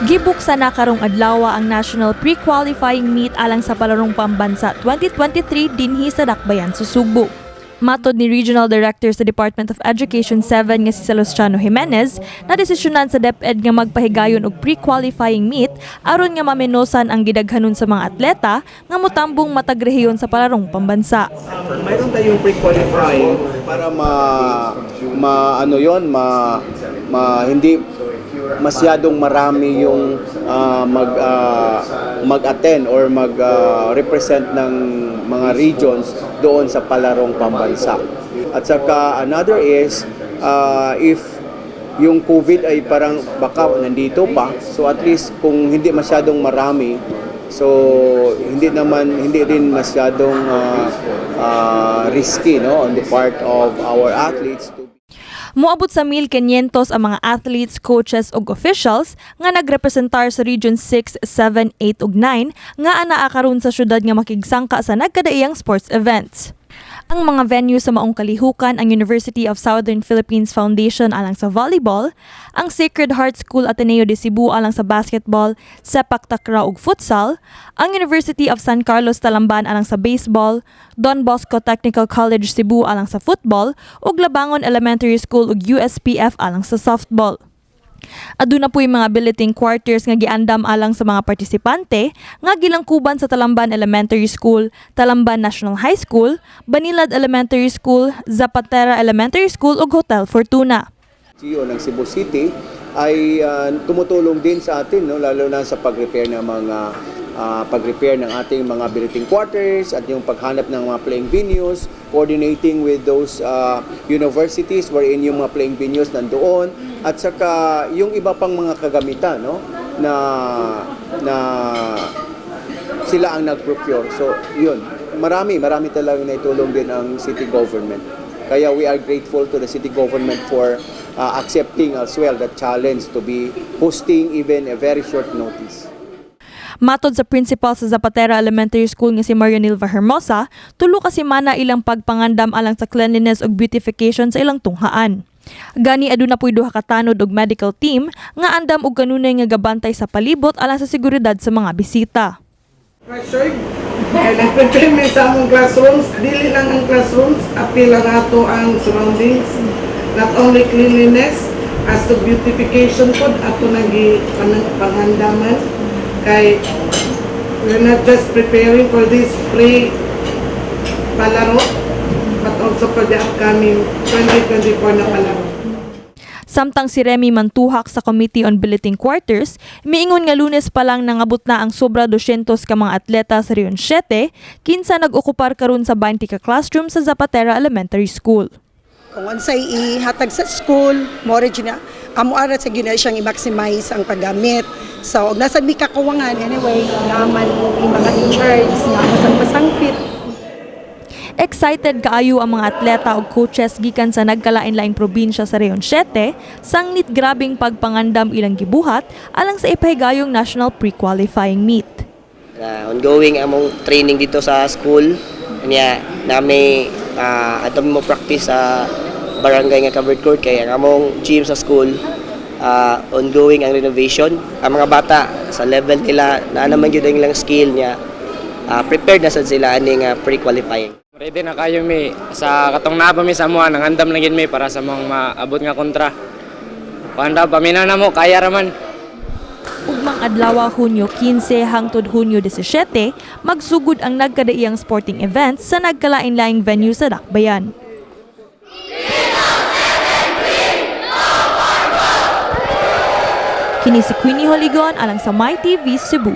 Gibuksan na karong adlaw ang National Pre-Qualifying Meet alang sa Palarong Pambansa 2023 dinhi sa Dakbayan sa Sugbo. Matod ni Regional Director sa Department of Education 7 nga si Salustiano Jimenez, na desisyonan sa DepEd nga magpahigayon og pre-qualifying meet aron nga mamenosan ang gidaghanon sa mga atleta nga motambong matag rehiyon sa Palarong Pambansa. Mayroon tayong pre-qualifying para ma ma ano yon ma, ma hindi masyadong marami yung mag-attend or mag represent ng mga regions doon sa Palarong Pambansa. At saka another is if yung COVID ay parang baka nandito pa, so at least kung hindi masyadong marami, so hindi rin masyadong risky, no, on the part of our athletes to Moabot sa 1,500 ang mga athletes, coaches ug officials nga nagrepresentar sa Region 6, 7, 8 ug 9 nga anaa karon sa syudad nga makigsangka sa nagkadaiyang sports events. Ang mga venue sa maong kalihukan ang University of Southern Philippines Foundation alang sa volleyball, ang Sacred Heart School Ateneo de Cebu alang sa basketball, sepak takraw ug futsal, ang University of San Carlos Talamban alang sa baseball, Don Bosco Technical College Cebu alang sa football, ug Labangon Elementary School ug USPF alang sa softball. Aduna poy mga billeting quarters nga giandam alang sa mga partisipante nga gilangkuban sa Talamban Elementary School, Talamban National High School, Banilad Elementary School, Zapatera Elementary School ug Hotel Fortuna. LGU ng Cebu City ay tumutulong din sa atin, no, lalo na sa pag-repair ng ating mga billeting quarters at yung paghanap ng mga playing venues, coordinating with those universities wherein yung mga playing venues nandoon at saka yung iba pang mga kagamitan, no, na na sila ang nag-procure. So, yun. Marami, marami talagang naitulong din ang city government. Kaya we are grateful to the city government for accepting as well the challenge to be hosting even a very short notice. Matod sa principal sa Zapatera Elementary School nga si Marianilva Hermosa, 3 ka semana ilang pagpangandam alang sa cleanliness ug beautification sa ilang tunghaan. Gani aduna poy duha ka tanod ug medical team nga andam og kanunay nga gabantay sa palibot alang sa seguridad sa mga bisita. Pressured. Kaya nag-prepare mi sa among classrooms, dili lang ang classrooms, apil lang ato ang surroundings. Not only cleanliness, as to beautification pod, ato nagi panghandaman. Kay we're not just preparing for this pre palaro, but also for the upcoming 2024 na palaro. Samtang si Remy Mantuhak sa Committee on Billeting Quarters, miingon nga Lunes pa lang nangabot na ang sobra 200 ka mga atleta sa Region 7, kinsa nag-okupar karon sa 20 ka classroom sa Zapatera Elementary School. Kung unsay ihatag sa school, mo na amo ara sa gyud na siyang i-maximize ang paggamit. So, og naa sad mi kakuwangan anyway, naman yung mga in charge nga masang pasangpit. Excited kaayo ang mga atleta ug coaches gikan sa nagkalain-laing probinsya sa Rehiyon 7, sangnit grabing pagpangandam ilang gibuhat alang sa ipahigayong National Pre-Qualifying Meet. Ongoing among training dito sa school. Nya nami ato mo practice sa barangay nga covered court kay ang among gym sa school, ongoing ang renovation. Ang mga bata sa level nila na naman gyud ang ilang skill niya, prepared na sad sila ani nga pre-qualifying. Ready na kayo mi sa katong naa pa mi sa amoa, nangandam lang gid mi para sa mga maabot nga kontra. Kuan ra, paminaw na mo, kaya ra man. Ugmang adlaw, Hunyo 15 hangtod Hunyo 17, magsugod ang nagkadaiyang sporting events sa nagkalain-laing venue sa Dakbayan. Kini si Queenie Holigon alang sa MyTV Cebu.